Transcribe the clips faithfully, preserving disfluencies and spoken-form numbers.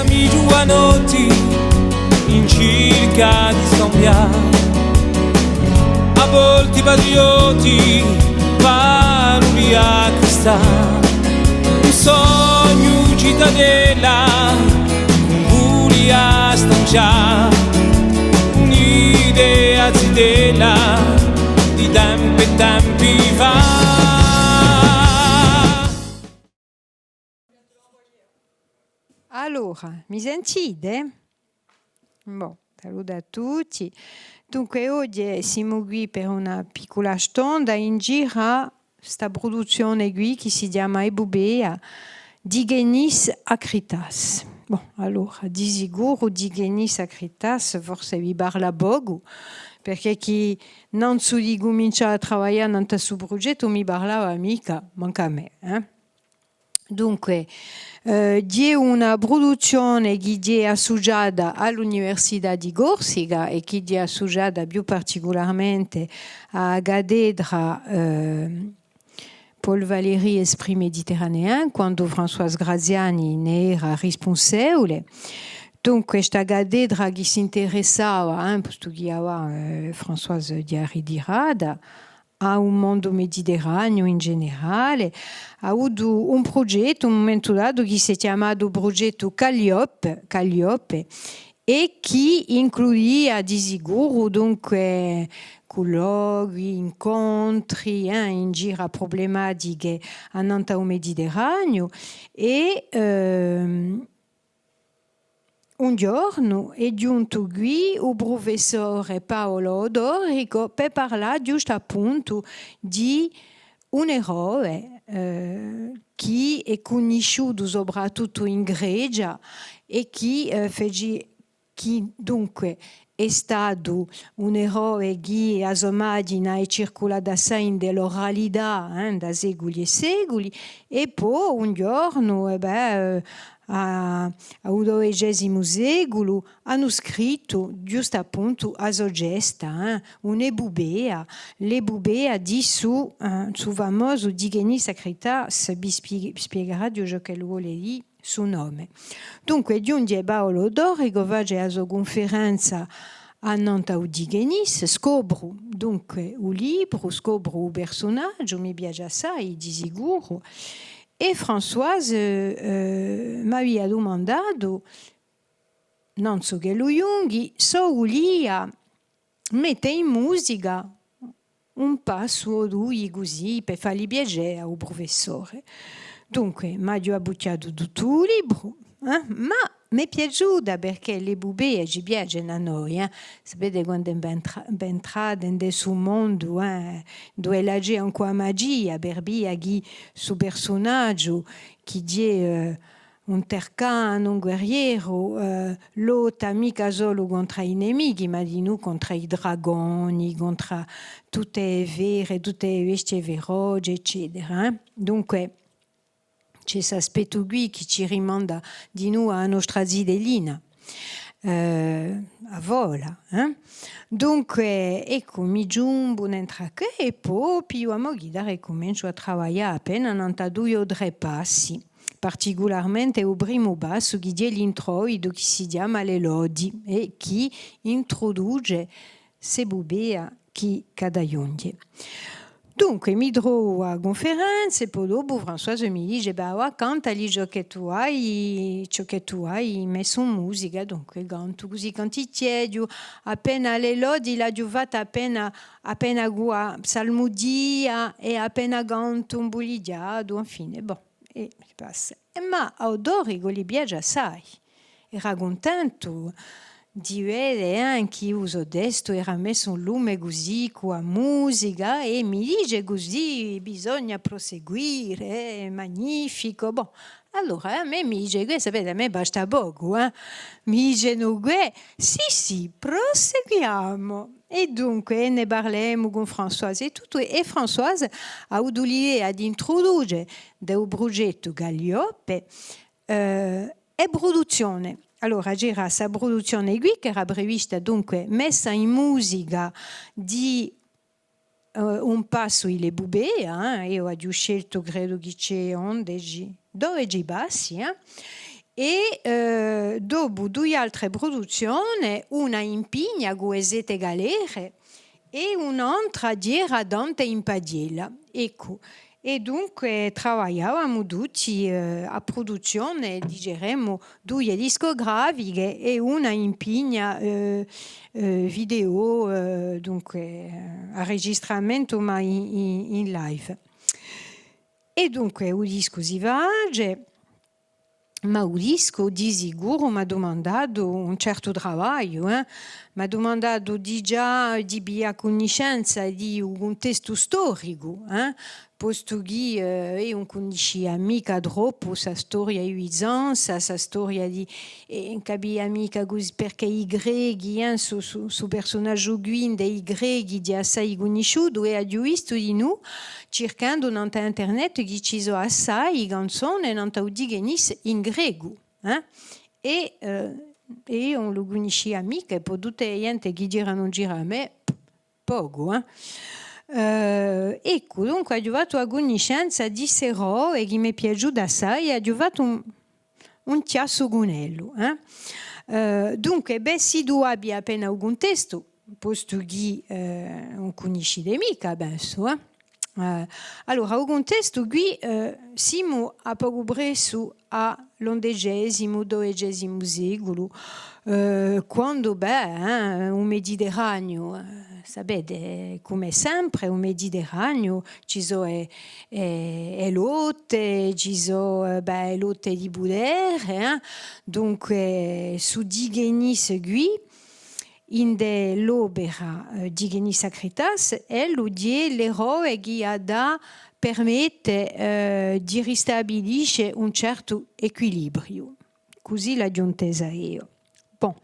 I ghjuvanotti in circa di scambià, à volti patriotti, paroli à cristà, un sognu citadella, un vulia stancià, un'idea zitella di tempi e tempi fà. Allora, mi sentite? Bon, salutu à tutti. Dunque, oghje simu quì per una piccula stonda in giru à sta pruduzzione quì chì si chjama Epupea, Digenis Acritas. Bon, allora, di sicuru Digenis Acritas forse vi parla pocu, perchè chì nanzu di cumincià à travaglià nant'à stu prugettu mi parlava micca, mancu à mè, eh? Dunque, eh, ghjè una pruduzzione chì ghjè assuciata à l'Università di Corsica è chì ghjè assuciata più particularmente à a cattedra, eh, Paul Valéry Esprit Méditerranéen, quandu Françoise Graziani ne era rispunsevule. Dunque, sta cattedra chì s'interessava, eh, postu chì avà, eh, Françoise ghjè ritirata, à u mondu mediterraniu in generale, hà avutu un prugettu, un mumentu datu, chì s'hè chjamatu prugettu Calliope, Calliope, è chì includia di sicuru, dunque, culloqui, incontri, eh, in giru à prublematiche annant'à u Mediterraniu, è, ehm, un ghjornu hè ghjuntu quì u prufessore Paolo Odorico per parlà ghjustu appuntu di un eroe, eh, chì hè cunnisciutu soprattuttu in Grecia è chì, eh, feci, chì dunque hè statu un eroe chì a so maghjina hè circulata assai in l'oralità, eh, da seculi è seculi, è po un ghjornu, è bè, eh, à, à u dodecesimu seculu, anu scrittu ghjustappuntu a so gesta, eh, un'epupea, l'epupea di su, eh, su famosu Digenis Acritas, vi spie-, spiegherà ciò ch'ellu vole dì su nome. Dunque, ghjunghje Paolo Odorico, face a so cunferenza annant'à u Digenis, scopru, dunque, u libru, scopru u persunagiu, mi piace assai, di sicuru, è Françoise, eh, m'avia dumandatu, nanzu ch'ellu ghjunghji, s'o vulia mette in musica un passu o dui cusì, per falli piacè à u prufessore. Dunque, m'aghju abbucchjatu tuttu u libru, eh? Ma m'hè piaciuta perchè l'epupee ci piacenu à noi, eh? Sapete, quand'è v'entra-, v'entrate in su mondu, eh, duve ci hè ancu a magia, per via chì su persunagiu chì ghjè, eh, un tercanu, un guerrieru, eh, lotta micca solu contr'à i nemichi, ma dinù contr'à i dragoni, contr'à tutte e fere, tutte e bestie feroce, eccetera, eh. Dunque, ci hè st'aspettu quì chì ci rimanda dinù à a nostra zitellina, eh, a fola, eh. Dunque, eccu, mi ciumpu nentru à què è po pigliu a mo chitarra è cumenciu à travaglià appena nant'à dui o trè passi. Particularmente u primu passu, chì ghjè l'introitu, chì si chjama l'Elodi, è chì intruduce s'epupea chì, chì hà da ghjunghje. Dunque, mi trovu à a cunferenza, è po dopu Françoise mi dice: «Bè, avà cantali ciò chì tù hai, ciò chì tù hai messu in musica.» Dunque, cantu cusì canticchjeghju, appena l'Elodi l'aghju fatta appena, appena cù a psalmudia, è appena cantu un bulighjatu, infine, bon. È mi passa. È ma à Odorico li piace assai. Era cuntentu di vede, eh, chì u so testu era messu in lume cusì cù a musica, è mi dice: «Cusì bisogna proseguire, hè magnificu.» Bon, allora, eh, à mè mi dice: «Què, sapete, à mè basta pocu, eh.» Mi dice: «Nò, què, sì, sì, proseguiamo.» È dunque, ne parlemu cun Françoise è tuttu, è Françoise hà avutu l'idea d'intruduce da u prugettu Calliope, eh, e pruduzzione. Allora, c'era sta pruduzzione quì, chì era prevista, dunque, messa in musica di, eh, un passu di l'epupea, eh, eiu aghju sceltu, credu chì ci hè ondeci, dodeci passi, eh, è, eh, Dopu duie altre pruduzzione, una in Pigna cù e Sette Galere è un'antra di era Dante in Paghjella. Eccu, è dunque travagliavamu tutti, eh, à pruduzzione, diceremu, duie discografiche è una in Pigna, eh, eh, video, eh, dunque, eh, à registramentu, ma in, in, in live. È dunque u discu si face, ma u discu di sicuru m'hà dumandatu un certu travagliu, eh? M'hà dumandatu digià di piglià cunniscenza di u cuntestu storicu, eh? Postu chì, eh, eiu ùn cunniscia micca troppu sta storia di Bizanza, sta storia di, è ùn capia micca cusì, perchè i Grechi, eh, su, su, su persunagiu quì, ind'è i Grechi, hè assai cunnisciutu, è aghju vistu dinù, circhendu nant'à internet, chì ci sò assai canzone nant'à u Digenis in grecu, eh? È, eh, è eiu ùn lu cunniscia micca, è po tutta a ghjente chì ghjera in giru à mè, pocu, eh. Eh, eccu, dunque, aghju fattu a cunniscenza di sse robe chì m'hè piaciuta assai, aghju fattu un, un chjassu cun ellu, eh. Eh, dunque, bè, sì tù avi appena u cuntestu, postu chì, eh, ùn cunniscite micca, pensu, eh. Eh, allora, u cuntestu quì, eh, simu à pocu pressu à l'ondecesimu, dodecesimu seculu, eh, quandu, bè, eh, u Mediterraniu, eh, sapete, cum'è sempre, u Mediterraniu ci sò e, e, e lotte, ci sò, eh, bè, e lotte di putere, eh. Dunque, su Digenis quì, ind'è l'opera, eh, Digenis Acritas, ellu hè l'eroe chì hà da permette, eh, di ristabilisce un certu equilibriu. Cusì l'aghju intesa eiu. Bon,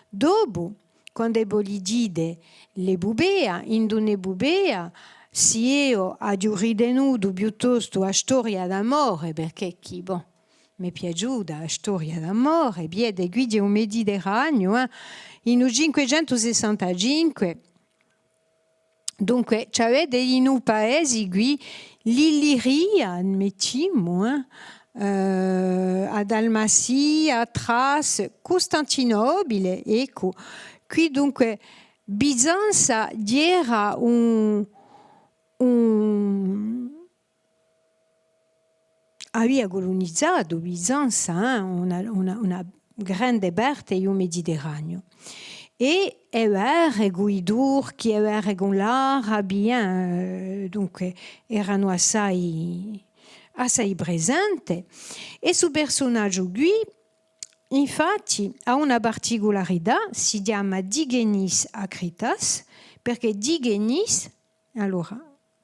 dopu, quand'è vo li dite l'epupea, ind'un'epupea, sì eiu aghju ritenutu piuttostu a storia d'amore, perchè chì, bon, m'hè piaciuta a storia d'amore, vede, quì hè u Mediterraniu, eh, in u cinquecentu sessantacinque, dunque, ci avete in u paesi quì l'Illiria, mettimu, eh, eh, a Dalmazia, Thrace, Custantinopile, eccu. Quì, dunque, Bizanza era un, un, avia culunizatu Bizanza, eh, una, una, una grande parte di u Mediterraniu. È hè vera cù i Turchi, hè vera cù l'Arabi, eh, dunque, eranu assai, assai presente. È su persunagiu quì, infatti, hà una particularità, si chjama Digenis Acritas, perchè Digenis, allora,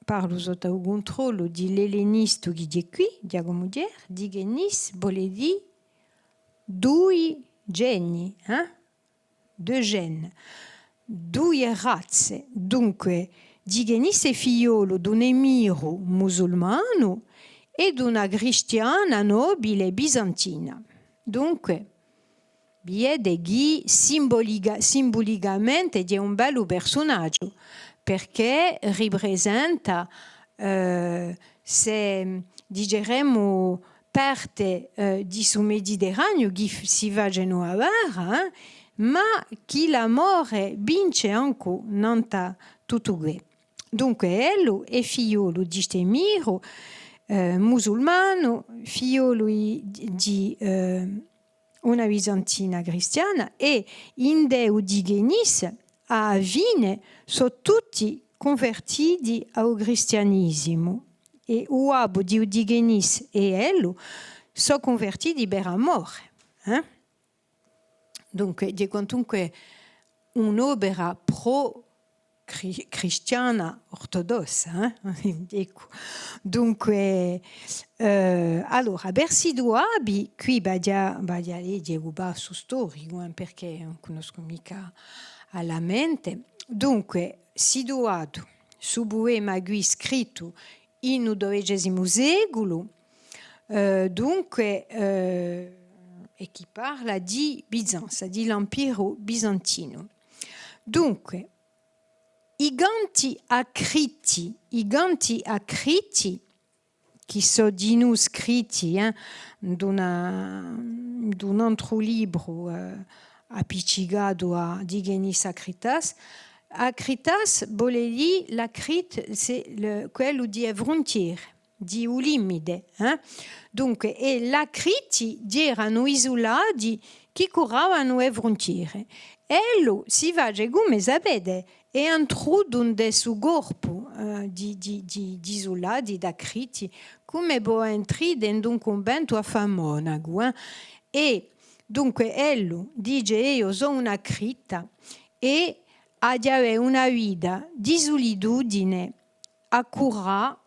parlu sottu à u cuntrollu di l'ellenistu chì hè quì, Ghjacumu Thiers, Digenis vole dì dui geni, eh? Deux gènes, duie razze. Dunque, Digenis hè figliolu d'un emiru musulmanu è d'una cristiana nobile bizantina. Dunque, vede chì simbolica-, simbulicamente hè un bellu persunagiu, perchè ripresenta, eh, sse, diceremu, parte, eh, di su Mediterraniu chì f-, si facenu avara, eh, ma chì l'amore vince ancu nant'à tuttu què. Dunque, ellu hè figliolu di st'emiru, eh, musulmanu, figliolu di, di, eh, una bizantina cristiana, è ind'è u Digenis, à a fine, sò tutti cunvertiti à u cristianisimu, è u babbu di u Digenis è ellu sò cunvertiti per amore, eh? Dunque, hè quantunque un'opera pro cri-, cristiana ortodossa, eh? Eccu. Dunque, eh, allora, per situà vi, quì v'aghju, v'aghju à leghje u passu storicu, eh, perchè ùn cunnoscu micca à la mente. Dunque, situatu su puema quì scrittu in u dodecesimu seculu, eh, dunque, eh, è chì parla di Bizanza, di l'Ampiru bizantinu. Dunque, i canti acriti, i canti acriti, chì sò dinù scritti, eh, d'una, d'un antru libru, eh, appiccicatu à Digenis Akritas. Akritas vole dì l'akrit, c'est le, quellu di e fruntiere, di u limite, eh? Dunque, è l'akriti eranu isulati chì curavanu e fruntiere. Ellu si face, cum'è sapete, hè intrutu ind'è su corpu, eh, di, di, di, d'isulati, d'akriti, cum'è pò entre ind'un cunventu à fà monacu, eh. È dunque ellu dice: eiu sò un akrita è aghju da avè una vita di sulitudine à curà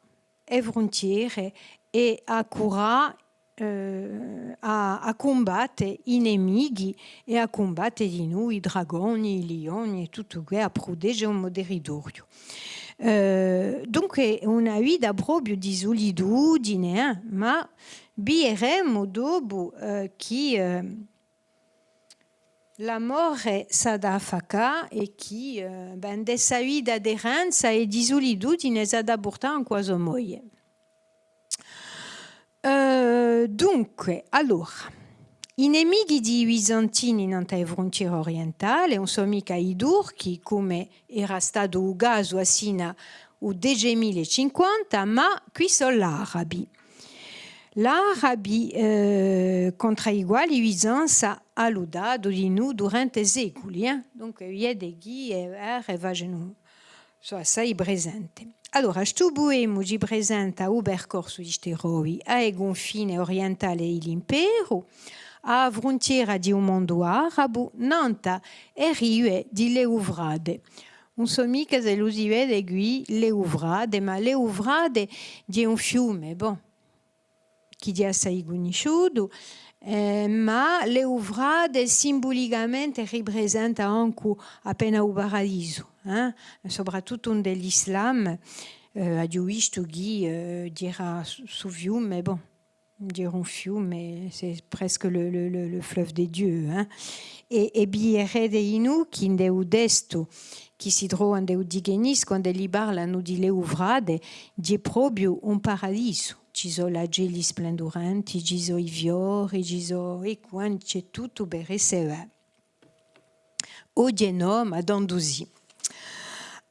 e fruntiere è à curà, eh, à, à cumbatte i nemichi è à cumbatte dinù i dragoni, i lioni è tuttu què, à prutege u mo territoriu. Eh, dunque, una vita propiu di sulitudine, eh, ma videremu dopu, eh, chì, eh, l'amore s'hà da affaccà è chì, eh, bè, ind'è ssa vita d'erranza è di sulitudine s'hà da purtà ancu a so moglie. Eh, dunque, allora, i nemichi di i Bizantini nant'à e fruntiere orientale ùn sò micca i Turchi, cum'è era statu u casu assina u dece mila è cinquanta, ma quì sò l'Arabi. L'Arabi, eh, contr'à i quali Bizanza hà luttatu dinù durante seculi, eh? Dunque, videte chì e guerre facenu, sò assai presente. Allora, stu puemu ci presenta u percorsu di st'eroi à e cunfine orientale di l'imperu, à a fruntiera di u mondu arabu, nant'à e rive di l'Eufrate. Ùn sò micca s'ellu si vede quì l'Eufrate, ma l'Eufrate hè un fiume, bon, chì hè assai cunnisciutu, eh, ma l'Eufrate simbulicamente riprisenta ancu appena u paradisu, eh? Soprattuttu ind'è l'Islam, eh, aghju vistu chì, eh, era su, su fiume, bon, era un fiume, c'est presque le, le, le, le fleuve des dieux, eh? È, è viderete dinù chì ind'è u testu chì si trova ind'è u Digenis, quand'elli parlanu di l'Eufrate, hè propiu un paradisu. Ci sò l'acelli splendurenti, ci sò i fiori, ci sò, eccu, eh, ci hè tuttu per esse bè. Oghje nò, ma tandu sì.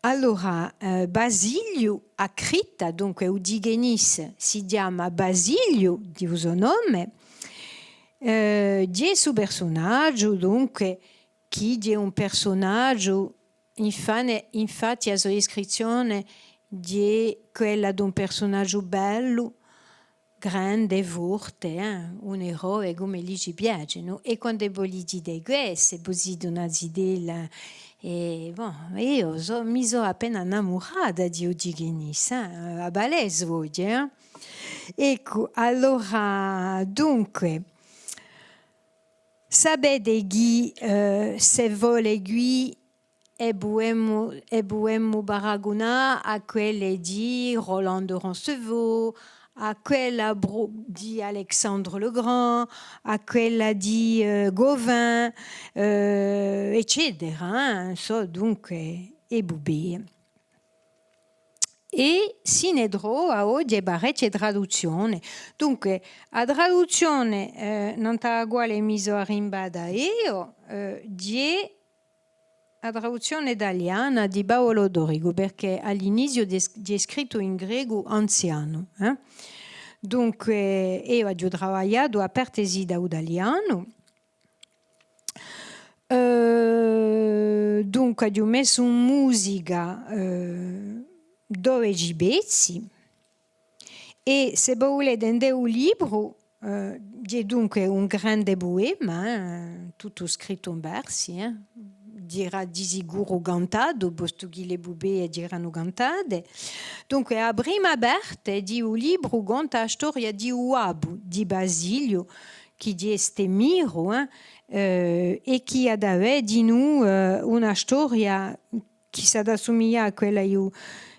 Allora, eh, Basiliu Acrita, dunque u Digenis si chjama Basiliu, di u so nome, eh, hè stu persunagiu, dunque, chì hè un persunagiu, infane-, infatti a so discrizzione hè quella d'un persunagiu bellu, grande, forte, eh, un eroe cum'è li ci piace, nò? È quand'è vo li dite queste, vo site una zitella, è, bon, eiu sò, mi sò appena innamurata di u Digenis, eh, à palese, eh. Eccu, allora, dunque, sapete chì, eh, s'è vole quì e pudemu, e pudemu paragunà à quelle di Roland de Roncevaux, à quella bru-, di Alexandre le Grand, à quella di, eh, Gauvin, eh, eccetera, eh, sò dunque epupee. È si ne trova oghje parechje traduzzione. Dunque, a traduzzione, eh, nant'à a quale mi sò arrimbata eiu, eh, hè a traduzzione taliana di Paolo Dorigo, perchè à l'iniziu hè, hè scrittu in grecu anzianu, eh? Dunque, eiu aghju travagliatu à parte sì da u talianu, Eh, dunque, aghju messu in musica, eh, dodeci pezzi, è s'è vo vulete, ind'è u libru, eh, hè dunque un grande puema, eh, tuttu scrittu in versi, eh, era di sicuru cantatu, postu chì l'epupee eranu cantate. Dunque, a prima parte di u libru conta a storia di u babbu di Basiliu, chì hè st'emiru, eh, eh, è chì hà da vede dinù, eh, una storia chì s'hà da sumiglià à quella di u,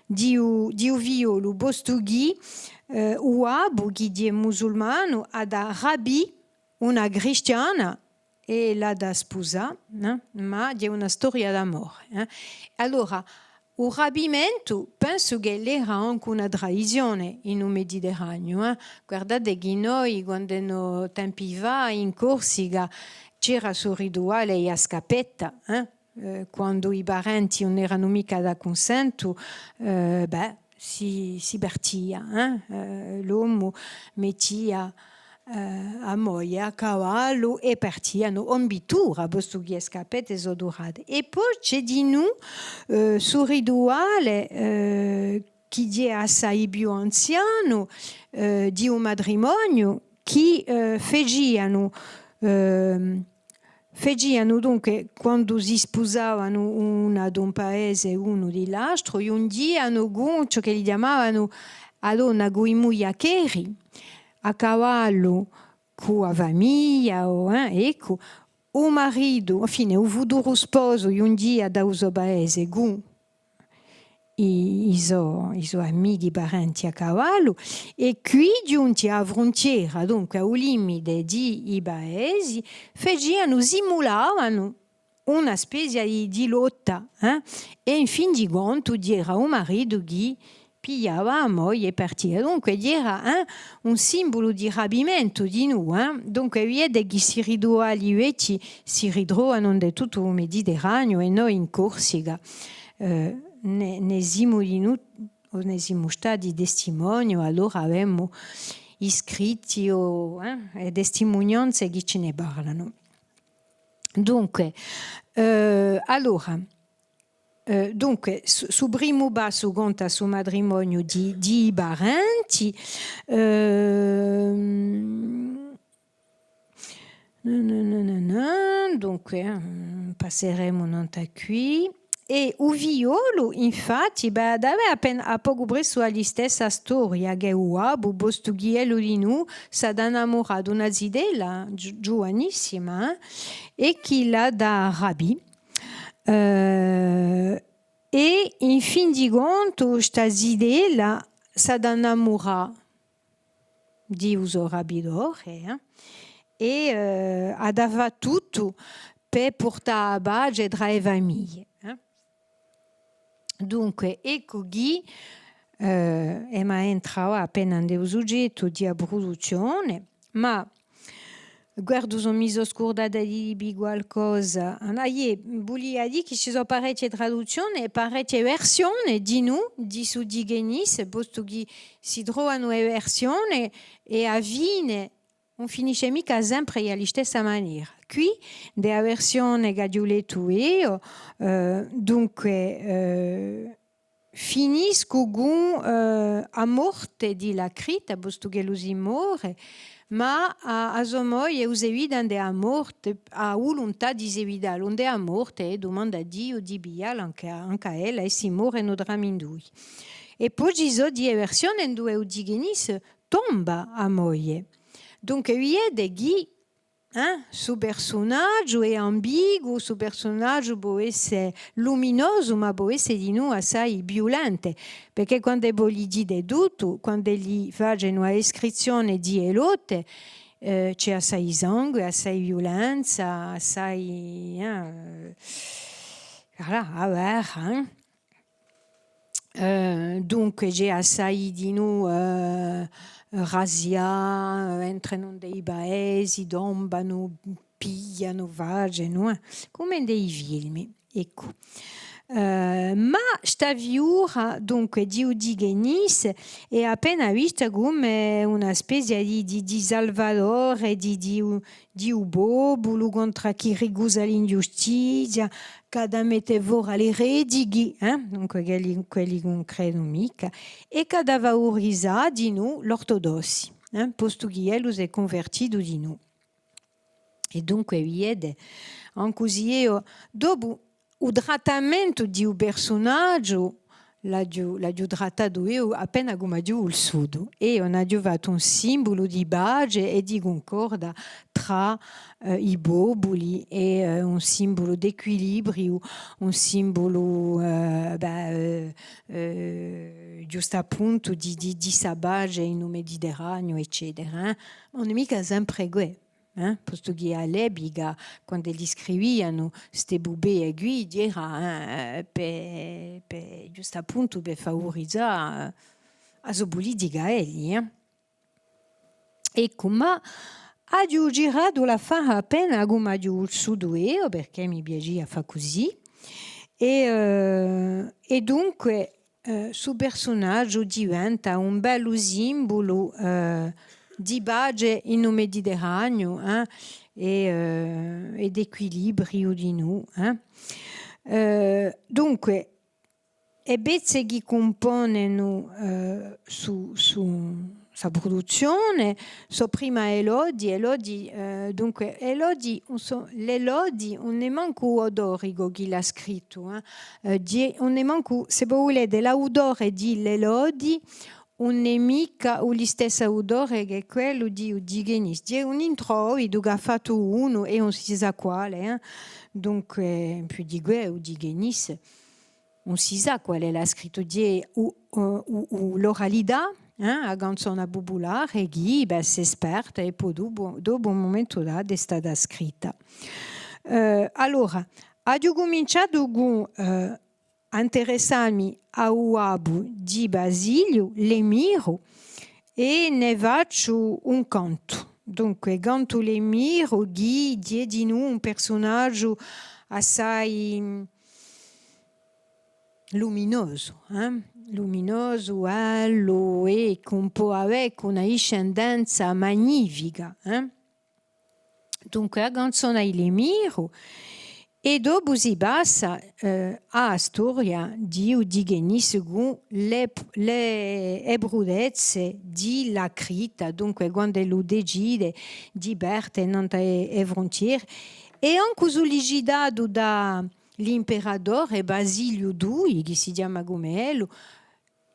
di u, di u figliolu, postu chì, eh, u babbu, chì hè musulmanu, hà da rapì una cristiana è l'hà da spusà, eh, ma hè una storia d'amore, eh. Allora, U rapimentu, pensu ch'ellu era ancu una tradizione in u Mediterraniu, eh. Guardate chì noi, quand'è no, tempi fà, in Corsica, c'era stu rituale di a scappetta, eh. Eh, quandu i parenti ùn eranu micca d'accunsentu, eh, bè, si, si partia, eh. Eh, l'omu mettia eh, a moglie à cavallu è partianu, o in vittura, postu chì e scappette sò durate. È po ci hè dinù, eh, stu rituale, eh, chì hè assai più anzianu, eh, di u matrimoniu, chì, eh, facianu, ehm, facianu, dunque, quandu si spusavanu una d'un paese, unu di l'altru, ghjunghjianu cù ciò ch'elli chjamavanu a donna cù i mugliacheri, à cavallu cù a famiglia, o, eh, eccu, u maritu, infine, u futuru sposu ghjunghjia da u so paese cù i, i so, i so amichi, parenti à cavallu, è quì, ghjunti à a fruntiera, dunque à u limite di i paesi, facianu, simulavanu una spezia di, di lotta, eh? È in fin di contu, era u maritu chì pigliava a moglie è partia. Dunque, era, eh, un simbulu di rapimentu dinù, eh? Dunque, vede chì sti rituali vechji si ritrovanu in tuttu u Mediterraniu è noi in Corsica, eh, ne, ne simu dinù, o ne simu stati testimoniu, allora avemu i scritti o, eh, e testimunianze chì ci ne parlanu. Dunque, eh, allora, eh, dunque, su, su primu passu conta su matrimoniu di, di i parenti, ehm, na, na, na, na, na, dunque, eh, passeremu nant'à quì. È u figliolu, infatti, bè, hà da avè appena, à pocu pressu a listessa storia chè u babbu, postu chì ellu dinù s'hà da innamurà d'una zitella, giu-, giuvanissima, eh, è chì l'hà da rapì. Eh, è in fin di contu, sta zitella s'hà da innamurà di u so rapitore, eh, è, eh, hà da fà tuttu per purtà a pace trà e famiglie, eh. Dunque, eccu chì, eh, emu à entrà appena in u sughjettu di a pruduzzione, ma guardu s'o mi sò scurdata di dì qualcosa. Ah, iè, vulia dì chì ci sò parechje traduzzione è parechje versione dinù di su Digenis, postu chì si trovanu e versione è à a fine ùn finisce micca sempre di a listessa manera. Quì, in a versione ch'aghju lettu eiu, eh, dunque, eh, finiscu cù, eh, a morte di Lacrita, postu ch'ellu si more, ma a, a so moglie u seguita in a morte, hà a vuluntà di seguitallu in a morte è dumanda à Diu di piglialla ancu, ancu à ella è si morenu tramindui. È po ci sò di e versione induve u Digenis tomba a moglie. Dunque, vede chì, eh, su persunagiu hè ambiguu, su persunagiu pò esse luminosu, ma pò esse dinù assai viulente, perchè quand'è vo lighjite tuttu, quand'elli facenu a descrizzione di e lotte, eh, ci hè assai sangue, assai viulenza, assai, eh, voilà, a guerra, eh. Eh, dunque, ci hè assai dinù, eh, razzia, eh, entrenu in i paesi, tombanu, piglianu, facenu, eh, cum'è in i filmi, eccu. Eh, ma sta fiura, dunque, di u Digenis hè appena vista cum'è una spezia di, di, di salvatore, di, di u, di u populu contr'à chì ricusa l'inghjustizia, ch'hà da mette fora l'eretichi, eh? Dunque quelli, quelli chì ùn credenu micca, è ch'hà da favorisà dinù l'ortodossi, eh? Postu chì ellu s'hè cunvertitu dinù. È dunque, vede, ancu s'è eiu, dopu u trattamentu di u persunagiu l'aghju, l'aghju trattatu eiu appena cum'aghju vulsutu. Eiu n'aghju fattu un simbulu di pace è di cuncorda trà, eh, i populi è, eh, un simbulu d'equilibriu, un simbulu, eh, bè, eh, eh, ghjustappuntu di, di, di sta pace in u Mediterraniu, eccetera, eh. Ùn hè micca sempre què. eh, postu chì à l'epica, quand'elli scrivianu ste bubee quì, era, eh, per, per, ghjustappuntu per favurizà, eh, a so pulitica à elli, eh. Eccu, ma aghju giratu l'affare appena cum'aghju vulsutu eiu, perchè mi piacia à fà cusì. È, eh, è dunque, eh, stu persunagiu diventa un bellu simbulu, eh, di pace in u Mediterraniu, eh, è, eh, è d'equilibriu dinù, eh. Eh, dunque, e pezze chì cumponenu, eh, stu, stu, sta pruduzzione, sò prima e lodi, e lodi, eh, dunque, e lodi, ùn sò, l'elodi ùn hè mancu u Odoricu chì l'hà scrittu, eh. Eh, ghjè, ùn hè mancu, s'è vo vulete, l'autore di l'elodi ùn hè micca u listessu autore chè quellu di u Digenis. Ghjè un introvitu ch'hà fattu unu è ùn si sà quale, eh. Dunque, più di què, u Digenis, ùn si sà quale l'hà scrittu, ghjè u, u, u, u, l'oralità, eh, a canzona pupulare, chì, bè, s'hè sparta è po dopu, dopu un mumentu datu hè stata scritta. Eh, allora, aghju cuminciatu cù, eh, à interessà mi à u babbu di Basiliu, l'Emiru, è ne facciu un cantu. Dunque, cantu l'Emiru, chì ghjè dinù un persunagiu assai, mm, luminosu, eh? Luminosu, bellu, è chì ùn pò avè chè una discendenza magnifica, eh? Dunque, a canzona di l'Emiru, è dopu si passa, eh, à a storia di u Digenis cù l'e, l'e, e prudezze di la crita, dunque, quand'ellu decide di parte nant'à e, e fruntiere, è ancu sullicitatu da l'imperatore Basiliu dui, chì si chjama cum'ellu,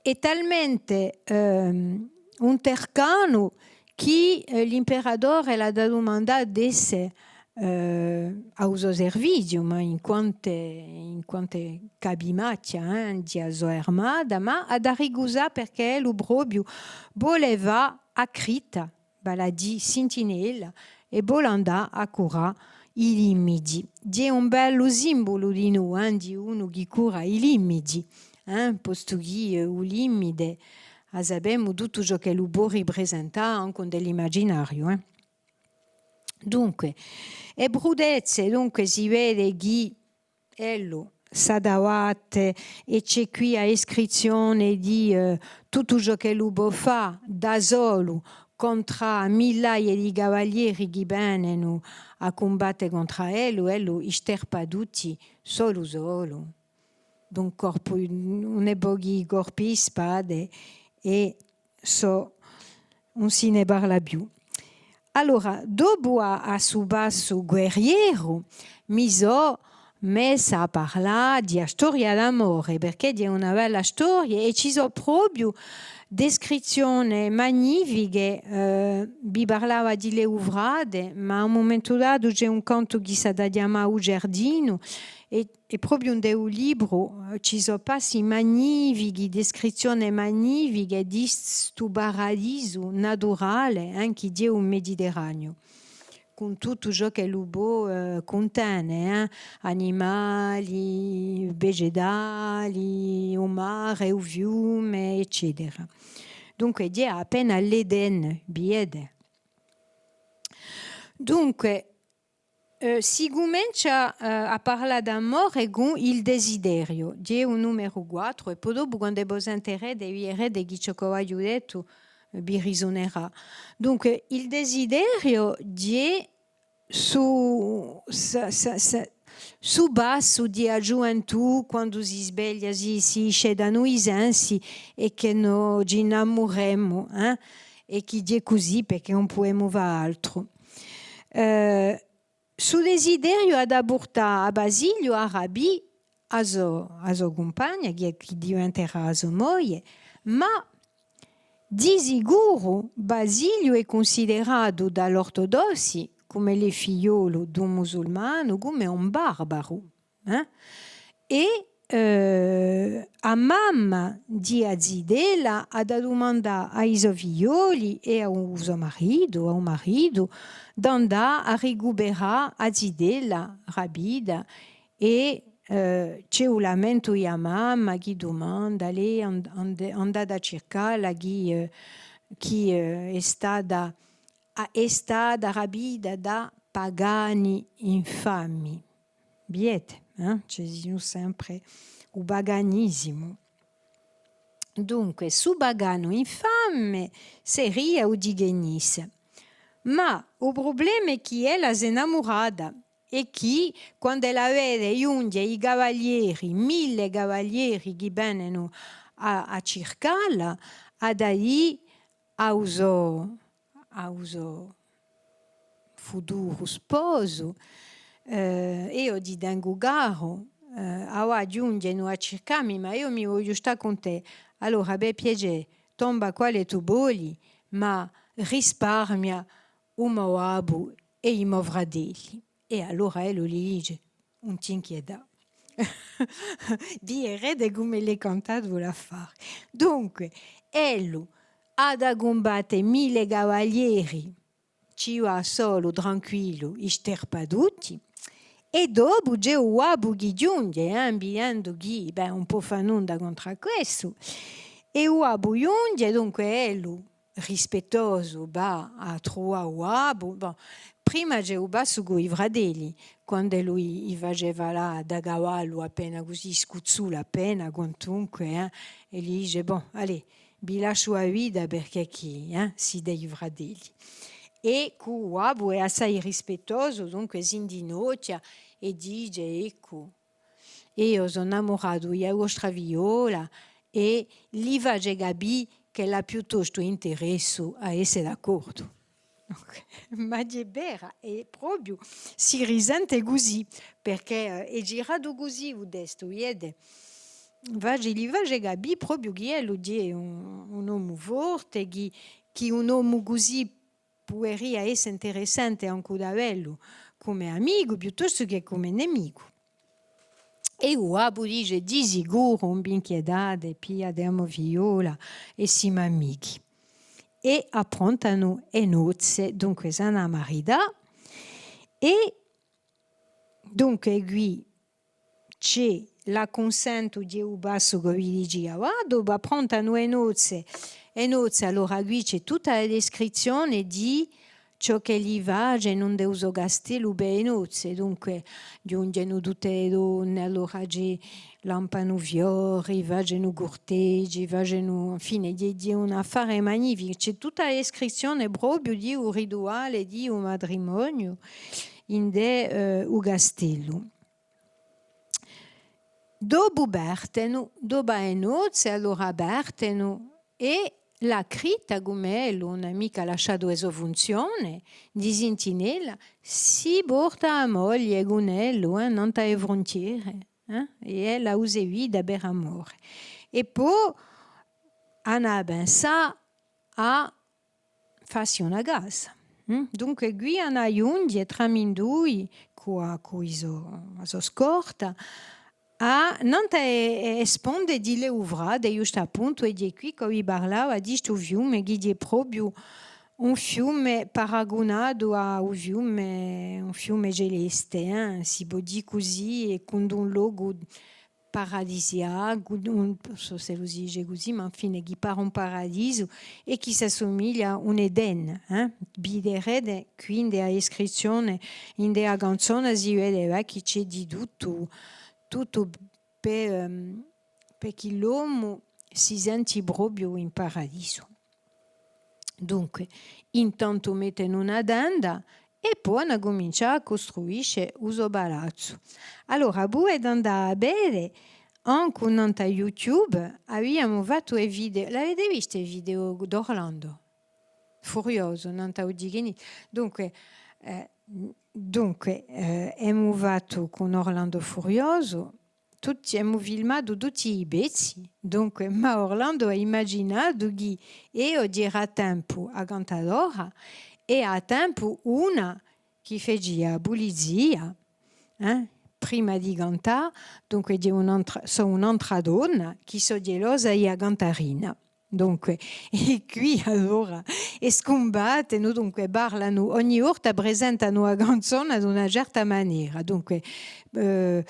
è talmente, ehm, un tercanu chì, eh, l'imperatore l'hà da dumandà d'esse, eh, à u so serviziu, ma in quante, in quante capimachja, eh, di a so armata, ma hà da ricusà perchè ellu propiu vole fà a crita, vale à dì sintinella, è vole andà à curà i limiti. Ghjè un bellu simbulu dinù, eh, di unu chì cura i limiti, eh, postu chì, eh, u limite, a sapemu tuttu ciò ch'ellu pò riprisentà ancu in l'imaginariu, eh. Dunque, e prudezze, dunque, si vede chì ellu s'adabatte è ci hè quì a descrizzione di, eh, tuttu ciò ch'ellu pò fà da solu contr'à millaie di cavalieri chì venenu à cumbatte contr'à ellu, ellu i sterpa tutti solu solu, d'un colpu, un pochi colpi di spade è sò, ùn si ne parla più. Allora, dopu à, à stu passu guerrieru, mi sò messa à parlà di a storia d'amore, perchè ghjè una bella storia è ci sò propiu descrizzione magnifiche, eh, vi parlava di l'Eufrate, ma à un mumentu datu ci hè un cantu chì s'hà da chjamà U Giardinu, è È propiu in u libru, eh, ci sò passi magnifichi, descrizzione magnifiche di stu paradisu naturale, eh, chì ghjè u Mediterraniu, cun tuttu ciò ch'ellu pò, eh, cuntene, eh, animali, vegetali, u mare, u fiume, eccetera. Dunque, ghjè appena l'Eden, vidite. Dunque, Eh, si cumencia, eh, à parlà d'amore cù Il Desideriu, ghjè u numeru quattru, è po dopu, quand'è vo sentirete, viderete chì ciò ch'o aghju dettu, eh, vi risunerà. Dunque, Il Desideriu ghjè su, sa, sa, sa, su passu di a ghjuventù, quandu si sveglia, si, si scetanu i sensi è chì no ci innamuremu, eh? È chì ghjè cusì, perchè ùn pudemu fà altru. Eh, Su desideriu hà da purtà à Basiliu à rapì a so, a so cumpagna, chì, chì diventerà a so moglie, ma di sicuru Basiliu hè cunsideratu da l'ortodossi, cum'ellu hè figliolu d'un musulmanu, cum'è un barbaru, eh? È eh, a mamma di a zitella hà da dumandà à i so figlioli è à u so maritu, à u maritu, d'andà à ricuperà a zitella rapita è, eh, ci hè u lamentu di a mamma chì dumanda, lei and-, and-, andate à circalla chì, eh, chì, eh, hè stata, a-, hè stata rapita da pagani infami. Viete, eh? Ci sò sempre u paganisimu. Dunque, su paganu infame seria u Digenis. Ma u prublema hè chì ella s'hè innamurata è chì, quand'ella vede ghjunghje i cavalieri, mille cavalieri chì venenu à, à circalla, hà da dì à u so, à u so futuru sposu, eh, eiu ti tengu caru, eh, avà ghjunghjenu à circà mi, ma eiu mi vogliu stà cun tè. Allora, per piacè, tomba quale tù voli, ma risparmia u mo babbu è i mo fratelli. È allora ellu li dice: ùn t'inchietà. Viderete cum'ellu hè cantatu l'affare. Dunque, ellu hà da cumbatte mille cavalieri, ci và solu, tranquillu, i sterpa tutti, è dopu ci hè u babbu chì ghjunghje, eh, videndu chì, bè, ùn pò fà nunda contr'à questu, è u babbu ghjunghje, dunque ellu rispettosu, và à truvà u babbu. Bon, prima ci hè u passu cù i fratelli, quand'ellu i, i face falà da cavallu appena cusì, scuzzula appena, quantunque, eh, è li dice: bon, allez, vi lasciu a vita perchè chì, eh, site i fratelli. È cù u babbu hè assai rispettosu, dunque s'indinochja è dice: eccu, eiu sò innamuratu di a vostra figliola è li face capì ch'ellu hà piuttostu interessu à esse d'accordu. Ma hè vera, è propiu si risente cusì, perchè, eh, hè giratu cusì u testu, viete? Face, li face capì propiu chì ellu hè un, un omu forte, chì, chì un omu cusì puderia esse interessante ancu da avellu cum'è amicu, piuttostu chè cum'è nemicu. È u babbu dice: di sicuru, ùn v'inchietate, pigliate a mo figliola è simu amichi. È approntanu e nozze, dunque s'anu à marità, è dunque quì ci hè l'accunsentu di u passu ch'o vi dicia, và, dopu approntanu e nozze, e nozze, allora quì ci hè tutta a descrizzione di ciò ch'elli facenu ind'u so castellu per e nozze, dunque, ghjunghjenu tutte e donne, allora ci lampanu fiori, facenu curteggi, facenu, infine, hè, hè un affare magnificu, ci hè tutta a descrizzione propiu di u rituale di u matrimoniu ind'u, eh, u castellu. Dopu partenu, dopu e nozze, allora partenu, è l'acrita, cum'ellu ùn hà micca lasciatu e so funzione di sintinella, si porta a moglie cun ellu, eh, nant'à e fruntiere, eh, è ella u seguita per amore. È po anu à pensà à fassi una casa. Mm? Dunque, quì anu à ghjunghje tramindui cù a, cù i so, a so scorta, à, nant'à e, e sponde di l'Eufrate, ghjustu appuntu, è hè quì ch'o vi parlava di stu fiume, chì hè propiu un fiume paragunatu à un fiume, un fiume celeste, eh? Si pò dì cusì, è cun un locu paradisiacu, ùn sò s'ellu si dice cusì, ma infine chì pare un paradisu è chì s'assumiglia à un Eden, eh? Viderete quindi a descrizzione ind'è a canzona, si vede, eh, chì ci hè di tuttu, tuttu per, ehm, per chì l'omu si senti propiu in paradisu. Dunque, intantu mettenu una tenda è po anu à cumincià à custruisce u so palazzu. Allora, pudete andà à vede ancu nant'à YouTube, aviamu fattu e video, l'avete viste e video d'Orlando Furioso, nant'à u Digenis? Dunque, eh, dunque, eh, emu fattu cun Orlando Furioso, tutti, emu filmatu tutti i pezzi, dunque, ma Orlando hà imaginatu chì eiu era à tempu a cantadora è à tempu una chì facia a pulizia, eh, prima di cantà, dunque, hè un'antra, sò un'antra donna, chì sò ghjelosa, hè a cantarina. Dunque, è quì allora, è scumbattenu, dunque, parlanu, ogni volta presentanu a canzona d'una certa manera. Dunque, eh,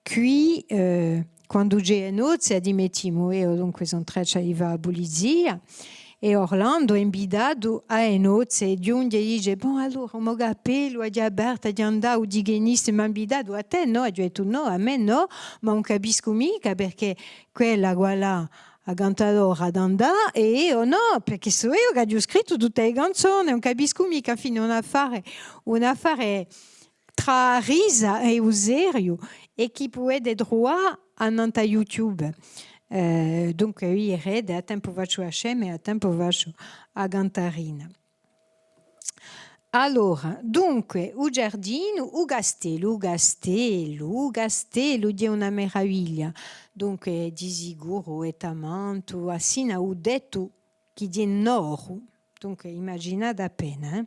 quì, eh, quandu ci hè e nozze, ammettimu, eiu dunque sò in traccia di fà a pulizia, è Orlando hè invitatu à e nozze, è ghjunghje è dice: «Bon, allora, u mo cappellu, aghju apertu, aghju andatu, u dighenistu m'hà invitatu, à tè nò?» Aghju dettu: «Nò, à mè nò, ma ùn capiscu micca, perchè quella quallà, a cantadora, hà da andà, è eiu nò, perchè sò eiu ch'aghju scrittu tutte e canzone, ùn capiscu micca». Infine, un affare, un affare trà a risa è u seriu, è chì pudete truvà annant'à YouTube. Eh, dunque, viderete, à tempu facciu a scema è à tempu facciu a cantarina. Allora, dunque, u giardinu, u castellu, u castellu, u castellu, hè una meraviglia. Dunque, di sicuru, hè tamantu, assina u tettu chì hè in oru. Dunque, imaginate appena, eh.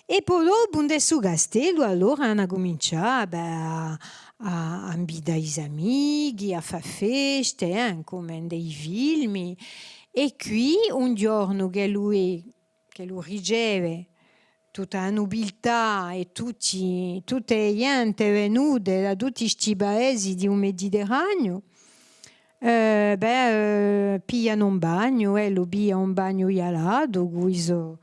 È po dopu, ind'è stu castellu, allora anu cuminciatu, bè, à, à, à invità i so amichi, à fà feste, eh, cum'è ind'i filmi. È quì, un ghjornu ch'ellu hè, ch'ellu riceve tutta a nubiltà è tutti, tutte e ghjente venute da tutti sti paesi di u Mediterraniu, eh, bè, eh, piglianu un bagnu, eh, ellu piglia un bagnu ghjalatu cù i so,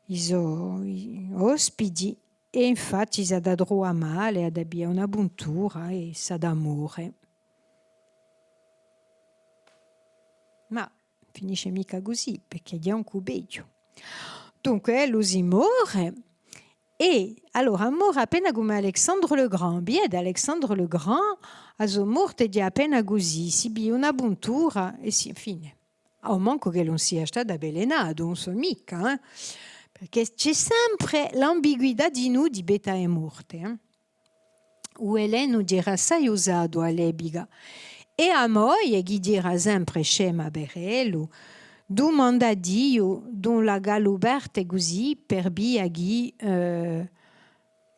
i so, i ospiti, è infatti s'hà da truvà male, hà da piglià una puntura è s'hà da more. Ma finisce micca cusì, perchè hè ancu peghju. Dunque, eh, ellu si more, è allora more appena cum'è Alexandre le Grand. Bè, Alexandre le Grand, a so morte hè appena cusì, si piglia una puntura è si, fine. À u mancu ch'ellu ùn sia statu avvelenatu, ùn sò micca, eh? Perchè ci hè sempre l'ambiguità dinù di pettu à e morte, eh? U velenu era assai usatu à l'epica, è a moglie, chì era sempre scema per ellu, dumanda à Diu d'ùn lacallu parte cusì, per via chì, eh,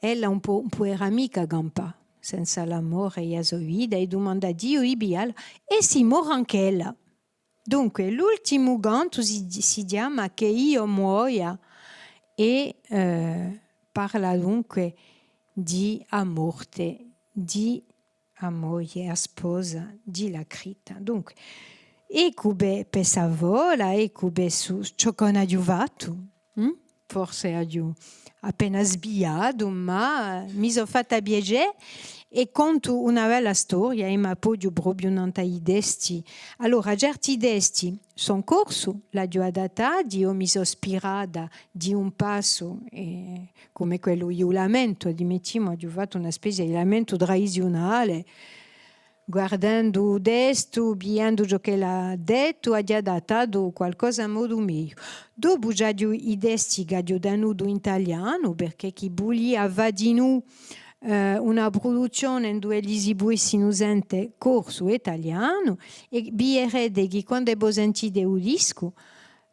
ella ùn pò, ùn puderà micca campà senza l'amore è a so vita, è dumanda à Diu di piglialla, è si more anch'ella. Dunque, l'ultimu cantu si, si chjama Ch'eiu muoia è, eh, parla dunque di a morte di a moglie, a sposa di Lacrita. Dunque, eccu bè per sta fola, eccu bè su, ciò ch'o n'aghju fattu. Mm? Forse aghju appena sviatu, ma mi sò fatta piacè è contu una bella storia è m'appoghju propiu nant'à i testi. Allora, certi testi sò in corsu, l'aghju adattati, o mi sò ispirata di un passu, eh, cum'è quellu di u lamentu, ammettimu, aghju fattu una spezia di lamentu tradiziunale, guardendu u testu, pigliendu ciò ch'ellu hà dettu, aghju adattatu qualcosa à modu meiu. Dopu ci aghju i testi ch'aghju tenutu in talianu, perchè chì vulia fà dinù, eh, una pruduzzione induve elli si pudessinu sente corsu è talianu, è viderete chì quand'è vo sentite u discu,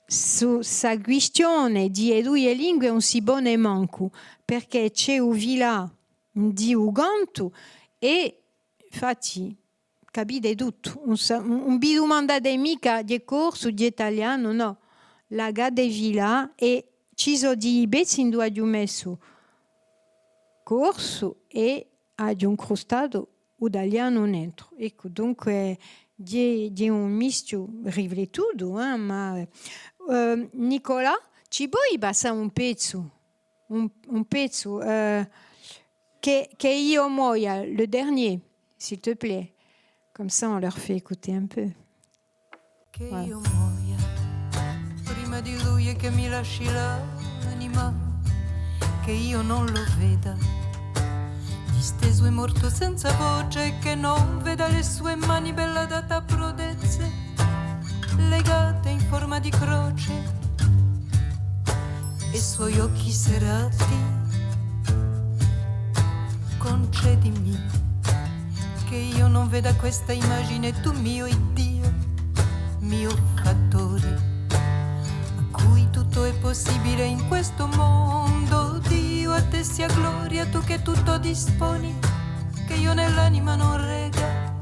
su, sta quistione di e duie lingue ùn si pone mancu, perchè ci hè u filà di u cantu è, infatti, capite tuttu. Ùn sa-, ùn, ùn vi dumandate micca ghjè corsu, ghjè talianu, nò. Lacate filà è ci sò di i pezzi induve aghju messu corsu è aghju incrustatu u talianu nentru. Eccu, dunque, ghjè, ghjè un mischiu riflettutu, eh, ma, eh, Nicola, ci poi passà un pezzu? Un, un pezzu, eh, Ch'eiu muoia, le dernier, s'il te plaît. Comme ça, on leur fait écouter un peu. Voilà. Ch'eiu muoia, prima di lui è chì mi lasci l'anima, ch'eiu ùn lu veda distesu è mortu senza voce, è chì ùn veda e so mani belle date à prodezze, legate in forma di croce, è i so occhi serrati. Concedimi ch'eiu ùn veda questa imagine, tù miu Diu, miu fattore, à cui tuttu hè pussibile in questu mondu. Diu, à tè sia gloria, tù chì tuttu disponi. Ch'eiu nell'anima non rega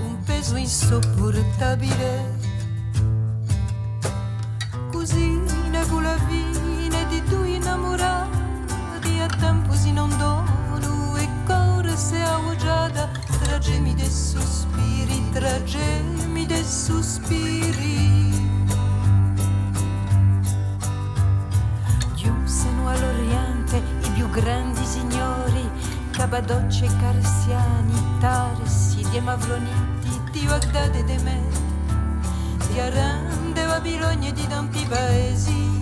un pesu insuppurtabile. Cusina cù la fine di dui innamurati, à tempu si non donu, è core s'è avociata, trà gemitu è suspiri, trà gemitu è suspiri. Ghjunghjenu à l'Oriente i più grandi signori, Capadoci è Carsiani, Tarsi, di Mavroniti, di Baghdad è di Medi, di Aranda è Babilonia è di tanti paesi.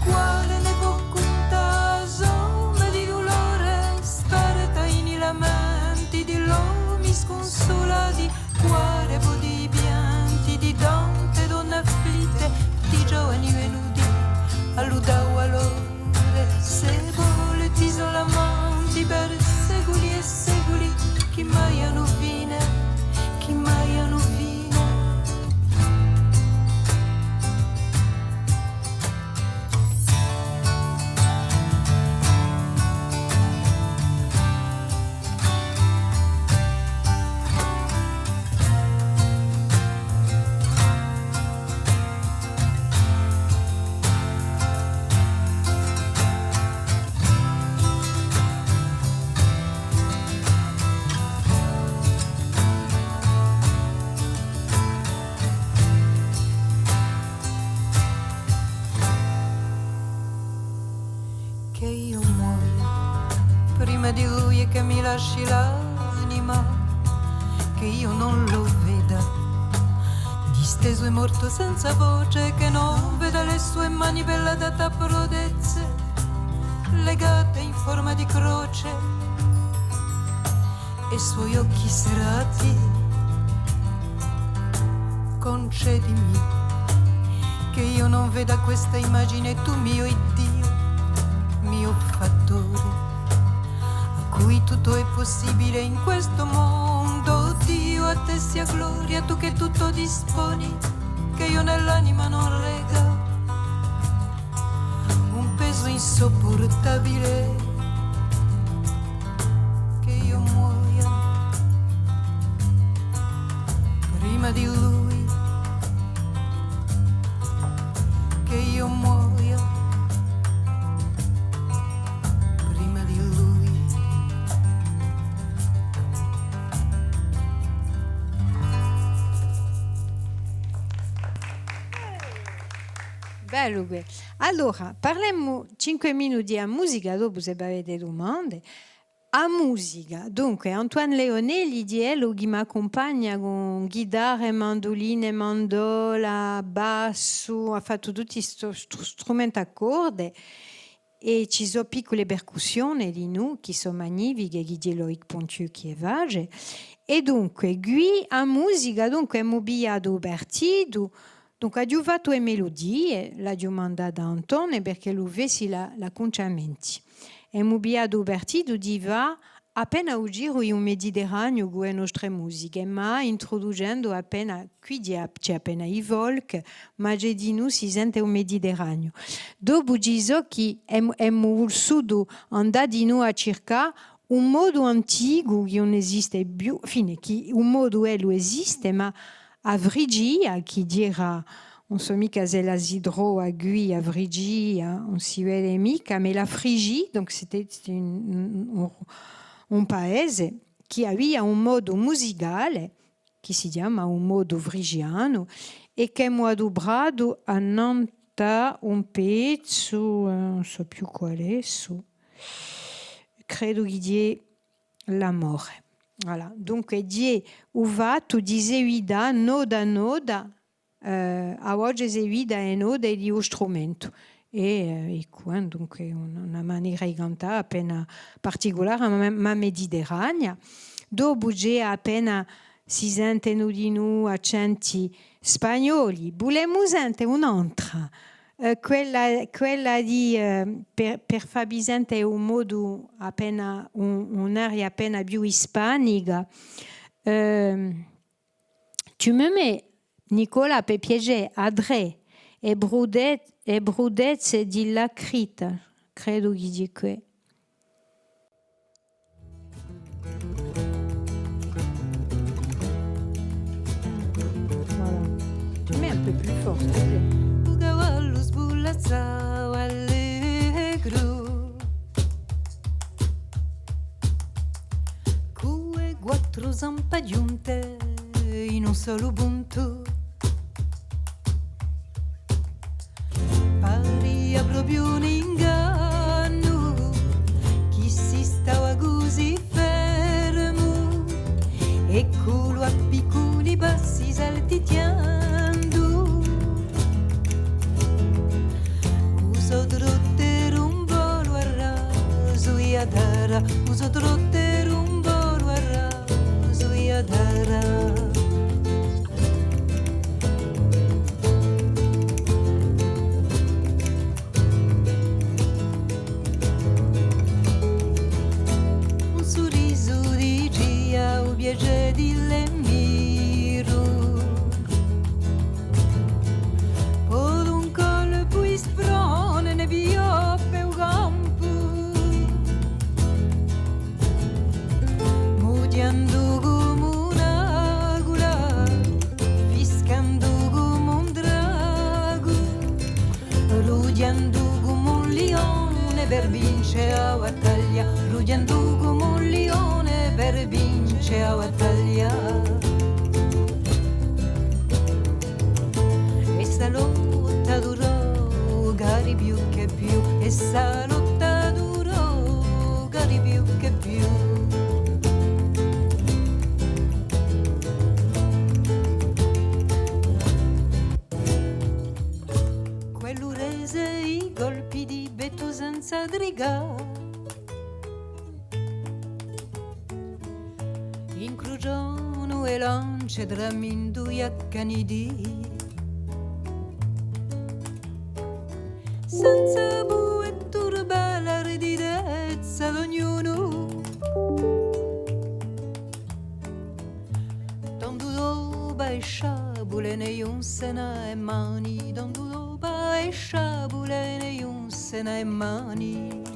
Quale ne pò cuntà a somma di dulore, sparta in i lamenti di l'omi scunsulati, quale pò dì i pianti di tante donne afflitte, di giovani venuti à lu tavulone, sepolti solamanti per seculi è seculi, chì mai anu fine, chì mai anu fine. Ch'eiu muoia prima di lui è chì mi lasci l'anima, ch'eiu non lu veda distesu è mortu senza voce, chì non veda le sue mani per la data protezze, legate in forma di croce, è i suoi occhi serrati. Concedimi ch'eiu non veda questa imagine, tu mio Iddiu, mio fattore, à cui tuttu hè pussibile in questu mondu. O Diu, à tè sia gloria, tu chì tuttu disponi, ch'eiu nell'anima non rega un pesu insuppurtabile, ch'eiu muoia prima di lui, ch'eiu muoia prima di lui. Bellu què. Allora, parlemu cinque minuti à musica, dopu s'è vo avete dumande. A musica. Dunque, Antoine Leonelli, hè ellu chì m'accumpagna cù ghitarre, manduline, mandola, bassu, hà fattu tutti sti stru-, strumenti à corde. È ci sò piccule percussione dinù, chì sò magnifiche, chì hè Loïc Pontieu chì e face. È dunque, quì a musica, dunque, emu pigliatu u partitu, dunque, aghju fattu e meludie, l'aghju mandate à Antone, perchè ellu fessi la, l'accunciamenti. Emu pigliatu u partitu di fà appena u giru di u Mediterraniu cù e nostre musiche, ma introducendu appena, quì ci hè, ci hè appena di folk, ma ci hè dinù, si sente u Mediterraniu. Dopu ci sò chì em-, emu vulsutu andà dinù à circà un modu anticu chì ùn esiste più, infine, chì un modu ellu esiste, ma a Frigia, chì era, ùn sò micca s'ella si trova quì, a Frigia, ùn si vede micca, ma la Frigie, donc c'était, c'était un, un, un, un paese chì avia un modu musicale, chì si chjama un modu frigianu, è ch'emu adupratu annant'à un pezzu, eh, ùn sò più quale hè, su, credu chì hè l'amore. Voilà. Dunque, hè u fattu di seguità nota nota, eh, a voce seguita è nota di u strumentu. È, eh, eccu, eh, dunque, una, una manera di cantà appena particulare, ma, ma mediterranea. Dopu ci hè appena, si sentenu dinù accenti spagnoli. Vulemu sente un'antra, eh, quella, quella di, eh, per, per fà vi sente un modu appena, un, un'aria appena più ispanica. Ehm, Tu me mets, Nicolas, per piacè, à trè, e brude-, e brudezze di l'acrita. credu chì sia què. Voilà. Mets un peu plus fort, s'il te plaît. U cavallu sbulazzava allegru, cù e quattru zampe ghjunte in un solu puntu. Paria propiu un ingannu chì si stava cusì fermu, è cù l'appiccuni passi saltittendu. U so trottu era un volu à rasu di a terra, u so trottu era un volu à rasu di a terra. Un surrisu dicia u piacè di l'amiru. Po d'un colpu di sprone ne pigliò pè u campu. Mughjendu cum'è un'acula, fischendu cum'è un dragu, rughjendu cum'è un lione per vince a battaglia, rughjendu cum'è un lione per vince a battaglia. È sta lotta durò, cari, più chè più, è sta lotta durò, cari, più chè più. Quellu rese i colpi di pettu senza tricà. Incrucianu e lance tramindu i accaniti. Senza pudè turbà l'ariditezza d'ognunu. Tandu dopu e sciapule ne ghjunse in e mani, tandu dopu e sciapule ne ghjunse in e mani.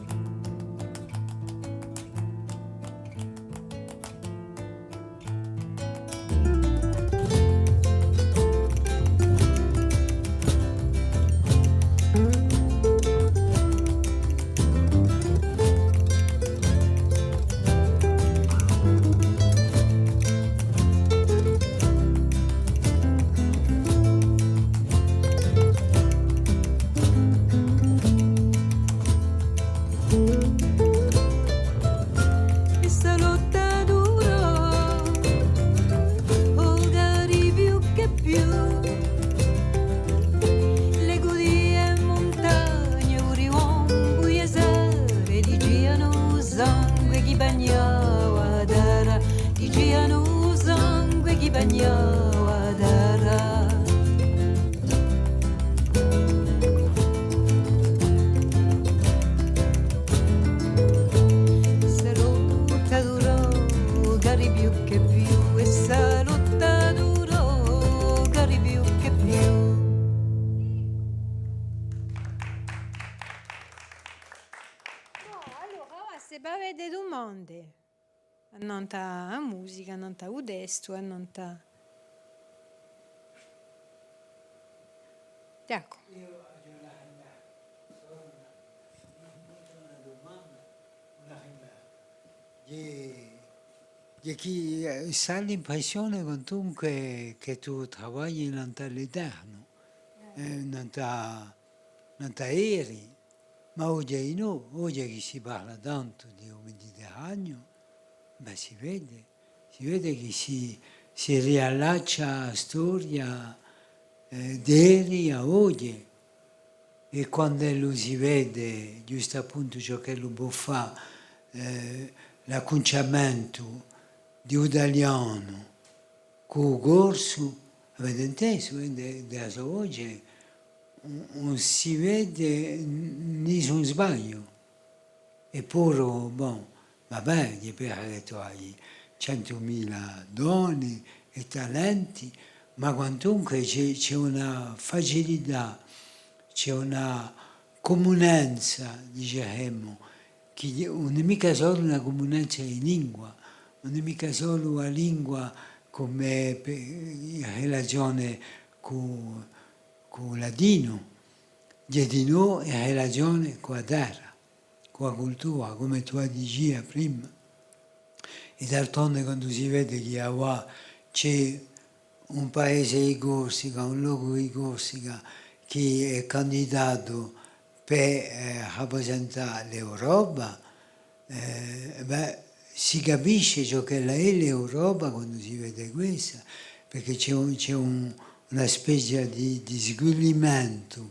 È sta lotta durò, o cari, più chè più. Lecu di e muntagne, u riombu di e serre, dicianu u sangue chì bagnava a terra, dicianu u sangue chì bagnava a terra. Sta lotta durò, cari, più chè più, è sta lotta durò, cari, più chè più. Bon, allora, avà, s'è vo avete dumande. Annant'à a musica, annant'à u testu, annant'à... Eccu. Eiu aghju una, una, una dumanda, una, una, di, di chì, eh, s'hà l'impressione quantunque chì tù travagli nant'à l'eternu, eh, nant'à, nant'à eri, ma oghje nò, oghje chì si parla tantu di u Mediterraniu, bè, si vede, si vede chì si, si riallaccia a storia, eh, d'eri à oghje. È quand'ellu si vede, ghjustu appuntu, ciò ch'ellu pò fà, eh, l'accunciamentu di u talianu cù u corsu, avete intesu, eh, di, di a so voce, ùn, ùn si vede n-, nisun sbagliu. Eppuru, bon, va bè, hè vera chì tù ai centumila doni è talenti, ma quantunque ci hè, ci hè una facilità, ci hè una cumunanza, dicemu, chì ùn hè micca solu una cumunanza di lingua, ùn hè micca solu a lingua cum'è pe-, in relazione cù, cù u latinu, hè dinù in relazione cù a terra, cù a cultura, cum'è tù a dicia prima. È d'altronde, quandu si vede chì avà ci hè un paese di Corsica, un locu di Corsica chì hè candidatu per, eh, raprisentà l'Europa, eh, bè, si capisce ciò ch'ella hè l'Europa quandu si vede quessa, perchè ci hè un, ci hè un, una spezia di, di sguglimentu.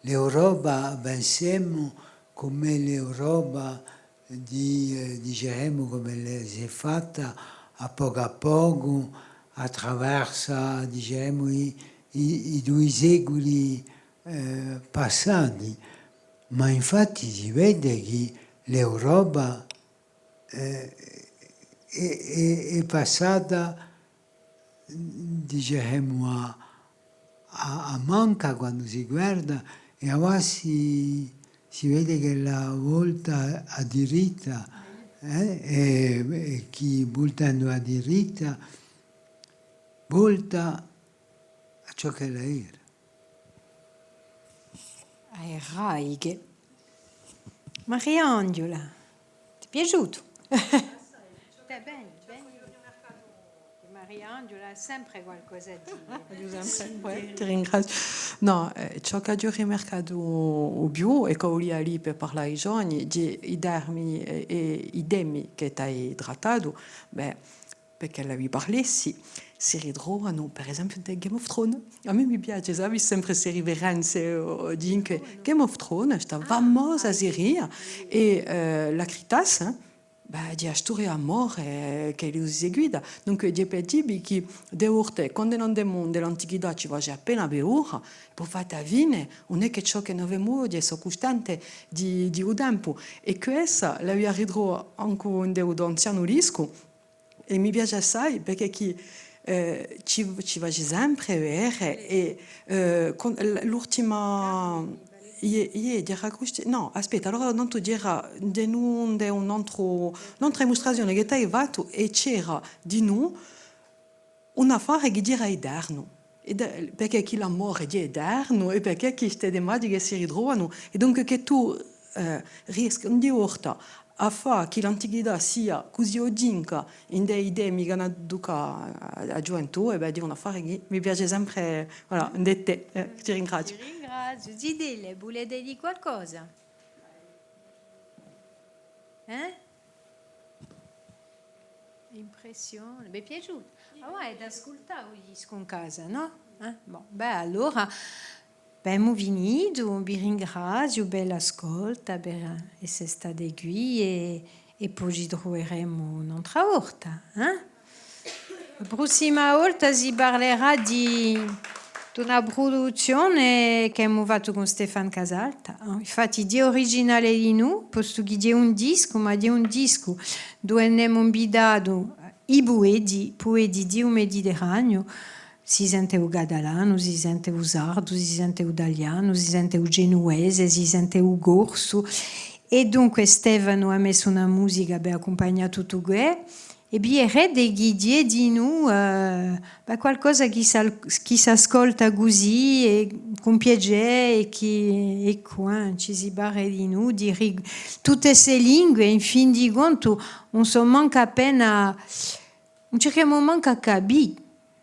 L'Europa a pensemu cum'è l'Europa di, eh, diceremu, cum'ella s'hè fatta à pocu à pocu, à traversu, diceremu, i, i, i dui seculi, eh, passati. Ma infatti si vede chì l'Europa, eh, hè, hè, hè passata, diceremu, à, à, à manca quandu si guarda, è avà si, si vede ch'ella volta à diritta, eh, è, è chì vultendu à diritta, volta à ciò ch'ella era. À e radiche. Maria Anghjula, t'hè piaciutu? T'hè bè, bè. Maria Anghjula hà sempre qualcosa à dì. Sempre, ti ringraziu. Nò, eh, ciò ch'aghju rimarcatu u più, è ch'o vulia lì per parlà à i giovani, hè i termini, eh, è i temi chì t'hai trattatu, bè, perchè l'avi parlessi, si ritrovanu, per esempiu, in Game of Thrones. À mè mi piace, sapi, sempre ste riferenze, o, o, dinù, Game of Thrones, sta famosa seria, è, eh, la Critas, eh, bè, hè a storia d'amore, eh, ch'ellu si seguita. Dunque, hè per dì chì, di e volte, quand'è no andemu in l'antichità, ci face appena paura, po fà a fine, ùn hè chè ciò chè no vemu oghje, sò custante di, di u tempu. È quessa l'avia ritrova ancu in u to anzianu discu, È mi piace assai perchè chì, eh, ci, ci face sempre vede, è, eh, con, l-, l'ultima, iè, iè, era cusì, nò, aspetta, allora tantu era dinù, un altru, un'altra dimustrazione chì t'hai fattu è c'era dinù un affare chì era eternu. È da-, perchè chì l'amore hè eternu, è perchè chì ste tematiche si ritrovanu, è dunque chì tù, eh, riesci ogni volta à fà chì l'antichità sia cusì oghjinca in i temi chì anu à tuccà a, a ghjuventù, è bè, hè un affare chì mi piace sempre, voilà, in tè, eh, ti ringraziu. Ti ringraziu. Zitelle, vulete dì qualcosa? Eh? Impressione. V'hè piaciutu? Ah, hè da ascultà u discu in casa, nò? Eh? Bon, bè, allora, avemu finitu, vi ringraziu per l'ascolta, per esse state quì è, è po ci truveremu un'altra volta, eh? A prossima volta si parlerà di d'una pruduzzione ch'emu fattu cun Stéphane Casalta. Infatti, hè uriginale dinù, postu chì hè un discu, ma hè un discu duve n'emu invitatu i pueti, pueti di u Mediterraniu, si sente u catalanu, si sente u sardu, si sente u talianu, si sente u genuvese, si sente u corsu. È dunque Stefanu hà messu una musica per accumpagnà tuttu què. È viderete chì hè dinù, eh, ma qualcosa chì s'al-, chì s'ascolta cusì, è cun piacè, è chì, eccu, eh, ci si pare dinù, di ri-, tutte ste lingue, in fin di contu, ùn sò mancu appena, ùn circhemu mancu à capì,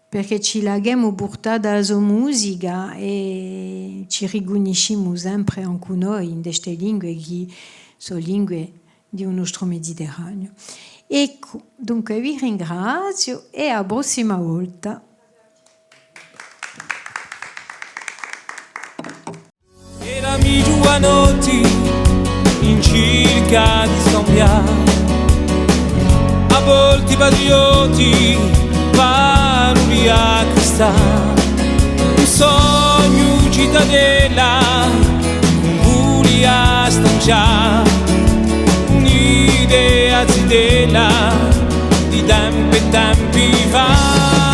perchè ci l'avemu purtata a so musica è ci ricunniscimu sempre ancu noi in ste lingue chì sò lingue di u nostru Mediterraniu. Eccu, dunque vi ringraziu è à a prossima volta. Era a me ghjuvanotti in circa di scambià, à volti patriotti, paroli à cristà, un sognu citadella, un vulia stancià, un'idea zitella di tempi è tempi fà.